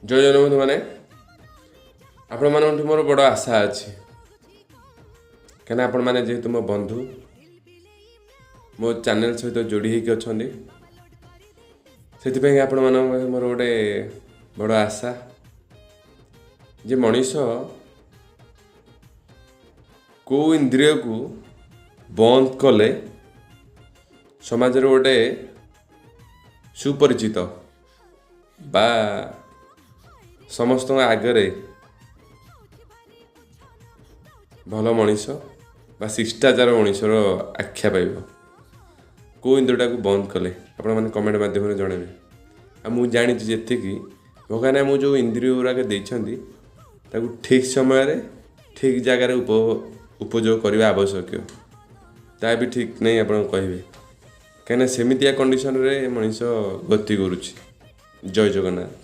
ଜୟ ଜଗନ୍ନାଥ ବନ୍ଧୁମାନେ, ଆପଣମାନଙ୍କଠୁ ମୋର ବଡ଼ ଆଶା ଅଛି, କାହିଁକିନା ଆପଣମାନେ ଯେହେତୁ ମୋ ବନ୍ଧୁ, ମୋ ଚ୍ୟାନେଲ୍ ସହିତ ଯୋଡ଼ି ହେଇକି ଅଛନ୍ତି, ସେଥିପାଇଁ ଆପଣମାନଙ୍କ ପାଖରେ ମୋର ଗୋଟେ ବଡ଼ ଆଶା ଯେ ମଣିଷ କେଉଁ ଇନ୍ଦ୍ରିୟକୁ ବନ୍ଦ କଲେ ସମାଜରେ ଗୋଟେ ସୁପରିଚିତ ବା ସମସ୍ତଙ୍କ ଆଗରେ ଭଲ ମଣିଷ ବା ଶିଷ୍ଟାଚାର ମଣିଷର ଆଖ୍ୟା ପାଇବ। କେଉଁ ଇନ୍ଦ୍ରିୟଟାକୁ ବନ୍ଦ କଲେ, ଆପଣମାନେ କମେଣ୍ଟ ମାଧ୍ୟମରେ ଜଣାଇବେ। ଆଉ ମୁଁ ଜାଣିଛି ଯେତିକି, ଭଗବାନ ଆମକୁ ଯେଉଁ ଇନ୍ଦ୍ରିୟ ଗୁଡ଼ାକ ଦେଇଛନ୍ତି, ତାକୁ ଠିକ୍ ସମୟରେ ଠିକ୍ ଜାଗାରେ ଉପଯୋଗ କରିବା ଆବଶ୍ୟକ। ତା ବି ଠିକ୍ ନାହିଁ ଆପଣ କହିବେ, କାହିଁକିନା ସେମିତିଆ କଣ୍ଡିସନରେ ମଣିଷ ଗତି କରୁଛି। ଜୟ ଜଗନ୍ନାଥ।